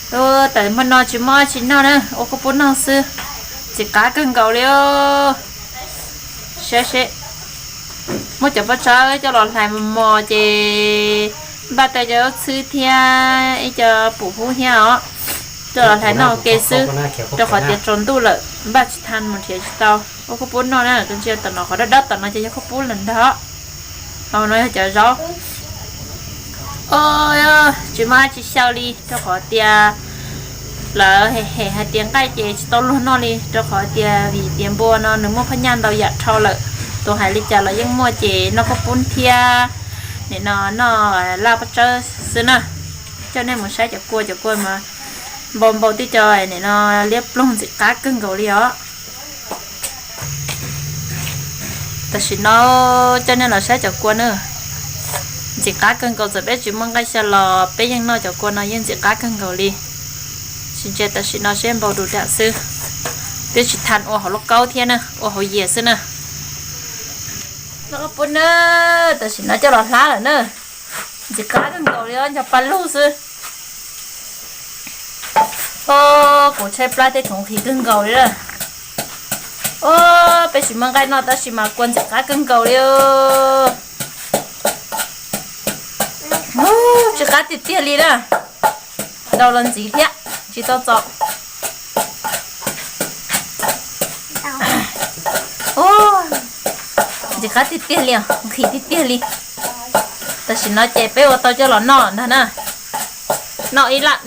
Tawm hmo no tsis muaj tsis noj na, ua khaub poob noj xwb. Ntxim qab kawg nkaus li os. Saib seb, muab cov pob tsawb coj los hlais mos mos ces npaj tau cov txhwb thiab ib co pum hub thiab os, coj los hlais noj ua ke xwb, rau qhov tias tsaus ntuj lawm npaj tsis tau mus nrhiav tsis tau. Ua khaub poob noj na, tus ntsia tom no qhov dawb dawb tom no ces yog khaub poob lawm ntag. Hauv no yog cov zaub. Tsis muaj dab tsi xyaw li rau qhov tias lawv hem hem hais tias nqaij ces tsis tau luag noj li, rau qhov tias vim tias npua no nws muaj phab nyaj ntau yam dhau lawm. Tus hais li cas los yeej muaj ces noj khaub poob thiab nim no noj laj pob tsawb xwb na. Coj nej mus saib cov kua, cov kua mas npau npau tib co nim no liab ploog ntxim qab kawg nkaus li os. Tam sim no coj nej los saib cov kua na. Ntxim qab kawg nkaus, txawm peb tsis muaj nqaij xyaw los peb yeej noj cov kua no yeej ntxim qab kawg nkaus li. Tsis ntsia tam sim no seb npau dus dam xwb, twb tsis tau ua hauv lauj kaub thiab na, ua hauv yias xwb na. Noj khaub poob na, tam sim no coj los hlab lawm na. Ntxim qab kawg nkaus li os, ncho pa lug xwb. Os, kuv tshaib plab thiab kuv nqhis kawg nkaus li lawm. Os, peb tsis muaj nqaij noj tab sis mas kua ntxim qab kawg nkaus li. Ntxim qab tiag tiag li na. Nrau los ntxiv thiab, tsis tau txaus. Ntxim qab tiag tiag li, nqhis tiag tiag li. Tam sim no ces peb ua tau coj los noj ntag na. Noj ib laj,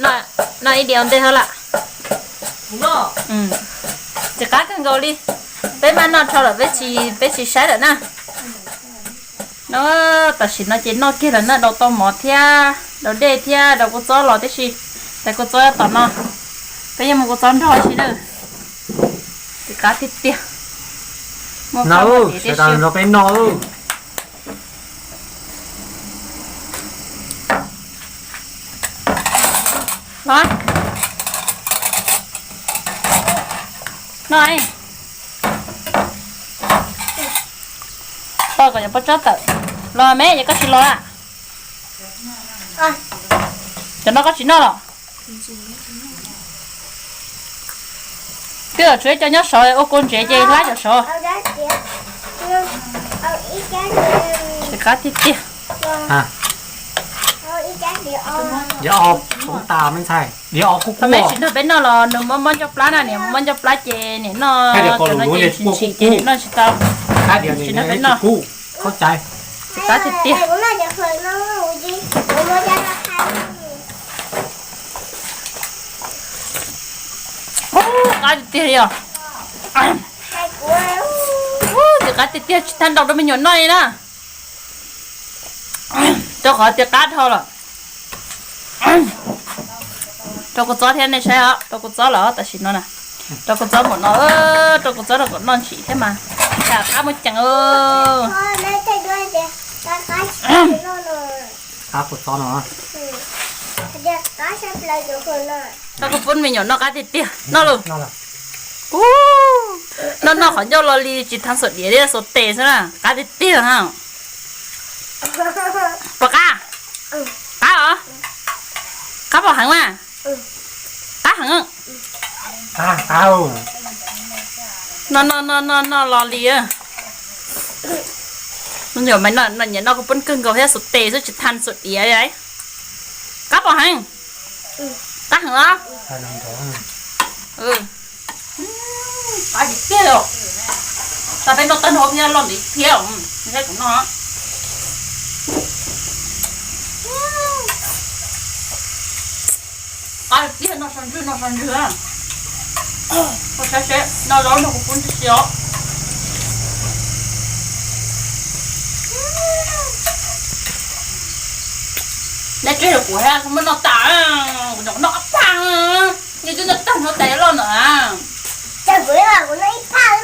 noj ib diav ua ntej hab lam. Ntxim qab kawg nkaus li. Peb maj noj dhau lawm, peb tsis saib lawm na. No, tam sim no ces noj kiag lawm na, daus tau mov thiab daus dej thiab daus kua txob los tib si. Tais kua txob tom no, peb yeej muaj kua txob nrog si na. Ntxim qab tiag tiag. Muaj qab muaj tiav tiag si. Los, noj, tau kom cov pob tsob tawm los me, yog koj tsis los a. Cov no koj tsis noj los? Twb tsuas ib co nyob saud, ua kua ntsev ces hlab cov saud. Ntxim qab tiag tiag. Tsis nrog peb noj los nws mob mob ncauj plab na, niam mob ncauj plab ces niam noj cov no ces tsis ntshis ces niam noj tsis tau. Tsis nrog peb noj. Ntxim qab tiag tiag. Qab tiag tiag li os. Ntxim qab tiag tiag, tsis tau nrog rau me nyuam noj li na. Rau qhov tias qab dhau lawm. Rau kua txob thiab nej saib os, rau kua txob lawm tam sim no na. Rau kua txob mus no, rau kua txob rau kom noj ntsim thiab mas. Cas qab muaj ceem. Qab kua txob no. Rau kua poob me nyuam noj qab tiag tiag, noj lawm. Noj noj qhov ncauj los li tsis tau xuas diav li, xuas tes xwb na, qab tiag tiag na. Puas qab? Qab os. Qab puas heev mas? Qab heev. Noj noj noj noj los li. Nyiam noj kua poob kawg nkaus thiab, xuas tes xwb tsis tau xuas diav li. Qab puas heev? Qab heev los? Qab tiag tiag os. Tau peb noj tag nrho thiab loj ntxiv thiab, saib kuv noj. Qab tiag, noj so ntswg, noj so ntswg. Koj saib seb noj zaub nrog kuv pub ntsis si os. Neb tseg kuv thiab, kuv muab noj tas, kuv nyuam noj qab phaj, neb twb noj tag nrho tais loj ntawm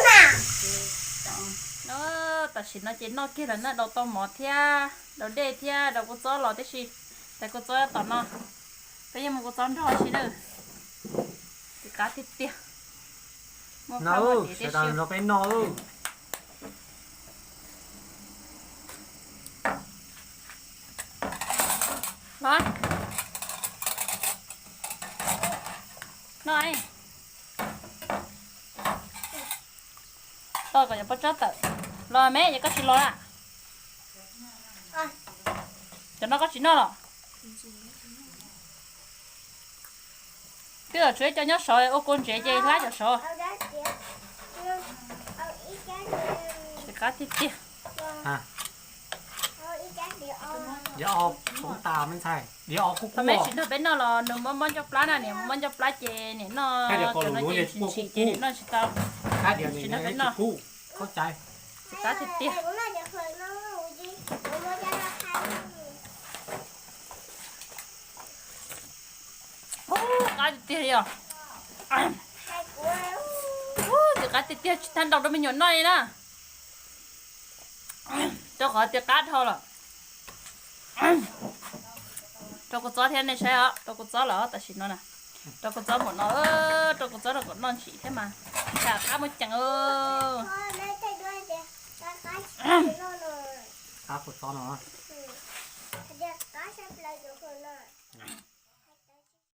na. Tam sim no ces noj kiag lawm na, daus tau mov thiab daus dej thiab daus kua txob los tib si. Tais kua txob tom no, peb yeej muaj kua txob nrog si na. Ntxim qab tiag tiag. Muaj qab muaj tiav tiag si. Los. No, tos kom cov pob tsob tawm los me, yog koj tsis los a. Cov no koj tsis noj los? Twb los tshuav ib co nyob saud, ua kua ntsev ces hlab cov saud. Qab tiag tiag. Tsis nrog peb noj los nws mob mob ncauj plab na, niam mob ncauj plab ces niam noj cov no ces tsis tshim ces niam noj tsis tau. Tsis nrog peb noj. Qab tiag tiag. Qab tiag tiag li os. Ub, tsis qab tiag tiag, tsis tag nrog rau me nyuam noj li na. Rau qhov tias qab dhau lawm. Rau kua txob thiab nej saib os, rau kua txob lawm tam sim no na. Rau kua txob mus no, rau kua txob rau kom noj ntsim thiab mas. Tsam qab muaj ceem. Qab kua txob no.